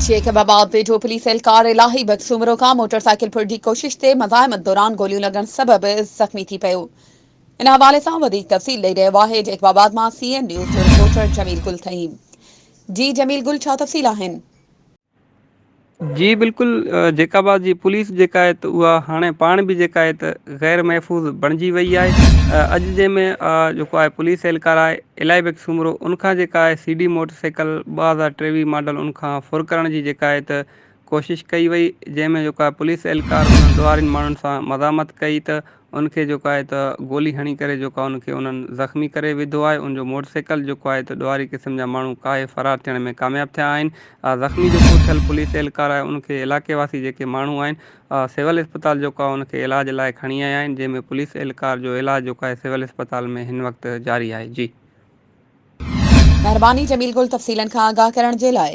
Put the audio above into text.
Jacob آباد ويجهو police اهلڪار الاهي بخش سومرو کان موٽر سائيڪل ڦر جي ڪوشش تي مزاحمت دوران گوليون لڳڻ سبب زخمي ٿي پيو. ان حوالي سان وڌيڪ تفصيل ڏئي رهيو آهي جيڪب آباد مان سي اين نيوز جو رپورٽر جميل گل ٿهيم. جي جميل گل ڇا تفصيل آهن؟ جي بلڪل جيڪب آباد جي پوليس جيڪا آهي ته اها هاڻي پاڻ به جيڪا آهي ته غير محفوظ بڻجي وئي آهي اڄ جنهن ۾ جيڪو آهي پوليس اهلڪار آهي الاهي بخش سومرو ان کان جيڪا آهي C D motorcycle 2023 model ان کان ڦر ڪرڻ جي جيڪا آهي ته ڪوشش ڪئي وئي جنهن ۾ جيڪو آهي پوليس اهلڪار انهن ڏوهارين ماڻهن سان مزاحمت ڪئي ته ان کي جيڪو آهي ته گولي هڻي ڪري جيڪو آهي ان کي انهن زخمي ڪري وڌو آهي ان جو موٽر سائيڪل جيڪو آهي ته ڏوهاري قسم جا ماڻهو ڪاهي فرار ٿيڻ ۾ ڪامياب ٿيا آهن زخمي جيڪو ٿيل پوليس اهلڪار آهي ان کي علائقي واسي جيڪي ماڻهو آهن سول اسپتال جيڪو آهي ان کي علاج لاء کڻي آيا آهن جنهن ۾ پوليس اهلڪار جو علاج جيڪو آهي سول اسپتال ۾ هن وقت جاري آهي جي. مهرباني جميل گل تفصيلن کان آگاهه ڪرڻ جي لاء.